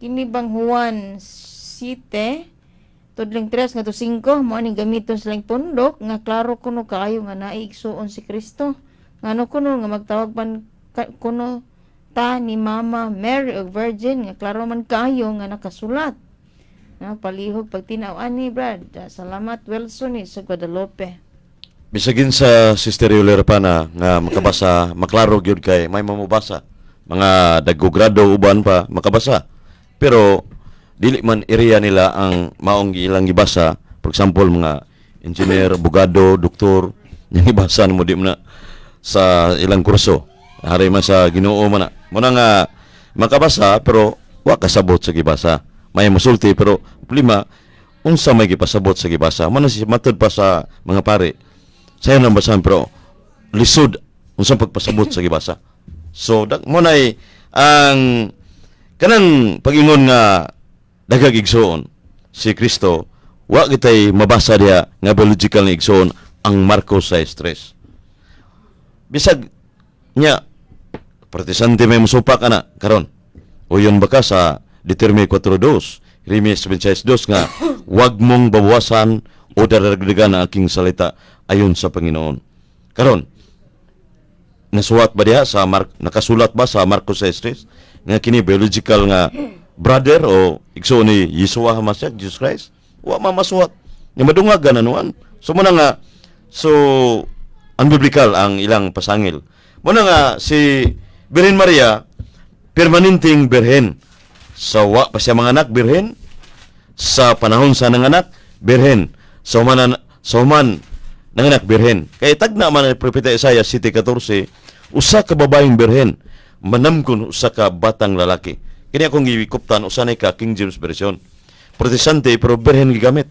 Kini bang Juan 7 tudling 3 ngadto 5 mao ning gamiton silang tundok nga klaro kuno kaayo nga naay igsuon si Kristo? Ngano kuno nga magtawag man kuno ta ni Mama Mary og virgin nga klaro man kaayo nga nakasulat? Na palihog pagtinaw ani, Brad. Salamat, Wilson ni sa Guadalupe. Bisagin sa Sister Yuli Rapana nga makabasa, maklaro gyud kay may mamubasa. Mga dagko grado uban pa makabasa. Pero dili man area nila ang maong ilang gibasa. For example, mga engineer, abogado, doktor, yung gibasa mo di man na sa ilang kurso. Hari man sa Ginoo man na. Muna nga makabasa pero wa kasabot sa gibasa. May musulti pero problema unsa may gipasabot sa gibasa. Mano si matud pa sa mga pare. Sayo nang basahan pero lisod unsa pagpasabot sa gibasa. So dak mo nay ang kanang pag-ingon nga dagag igsoon si Kristo, wa kitay mabasa diha nga biological nga igsoon ang Marcos 6:3. Bisag nya Protestante may musupak ana karon. Uyon ba ka sa Deuteronomy 4:2, Jeremias 26:2 nga wag mong bawasan o daragdagan ang aking salita ayon sa Panginoon. Karon, nasuwat ba diha sa nakasulat ba sa Marcos 6:3 nga kini biological nga brother o igsoon ni Yeshua HaMashiach, Jesus Christ? Wa ma masuwat. Nga madungag anuan. So muna nga so unbiblical ang ilang pasangil. Muna nga si Birhen Maria permanenteng birhen. Sa wa pa siya mga anak, birhen. Sa panahon sa nanganak, birhen. Sa human nanganak, birhen. Kay tagna man ni Propeta Isaiah 7:14, usa ka babaeng birhen manamkon usa ka batang lalaki. Kini akong gikuptan usa ni ka King James Version. Protestante pero birhen gigamit.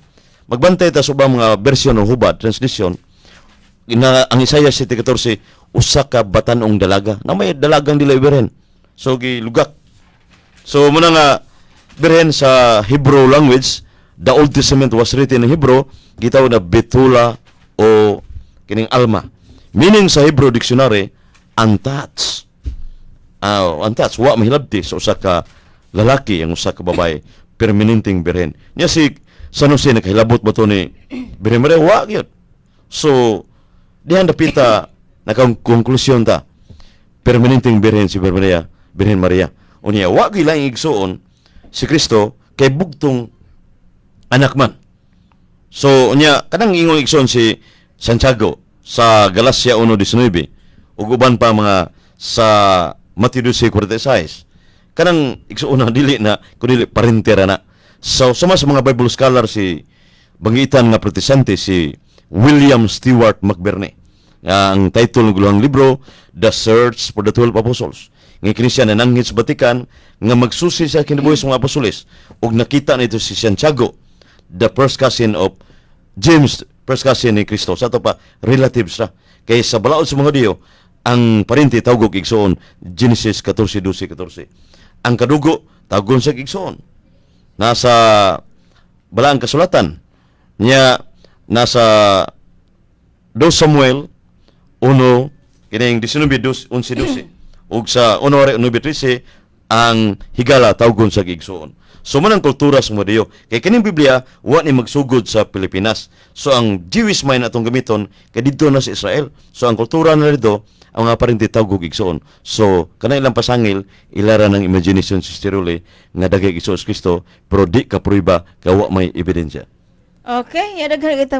Magbantay ta sa ubang mga version ng hubad, translation, na ang Isaiah 7:14 usa ka batanong dalaga. Na may dalagang dili birhen. So gilugak. So muna nga birhen sa Hebrew language, the Old Testament was written in Hebrew, gitawag na Betula o kining Alma. Meaning sa Hebrew dictionary, untouched. Ah, untouched, wa mahilabti sa usa ka lalaki ang usa ka babae, permanenteng birhen. Nya si San Jose nakahilabot ba to ni Birhen Maria? Wa gyud. So dihan dapita nakakonklusyon ta permanenteng birhen si Birhen Maria, Birhen Maria. Unya wa gyud laing igsuon si Kristo kay bugtong anak man. So unya kanang ingong igsuon si Santiago sa Galacia 1:19 ug uban pa mga sa Mateo 12:46, kanang igsuon na dili na kundi parente ra na. So sama sa mga Bible scholar, si banggitan nga Protestante si William Stewart McBirnie. Nga ang title ng guluhang libro, The Search for the Twelve Apostles. Nga kini siya nananghit sa Vatican nga magsusi sa kinabuhi sa mga apostoles ug nakita nito si Santiago, the first cousin of James, first cousin ni Kristo. Sa ato pa, relatives ra. Kay sa balaod sa mga Hudiyo, ang parente tawgog igsoon, Genesis 14, 12, 14. Ang kadugo, tawgon sa igsoon. Nasa balaang kasulatan niya, nasa 2 Samuel 1 kining 19 2 11 12 ug sa 1 9 13, ang higala tawgon sa igsoon. So man ang kultura sa mga Hudiyo. Kay kining Biblia wa ni magsugod sa Pilipinas. So ang Jewish mind atong gamiton kay didto na sa Israel. So ang kultura na dito, ang mga parente tawgog igsoon. So kanang ilang pasangil ilara ng imagination, Sister Uli, nga dagay igsoon si Kristo pero di ka prueba kay wa may ebidensya. Okay, ya daghan kitang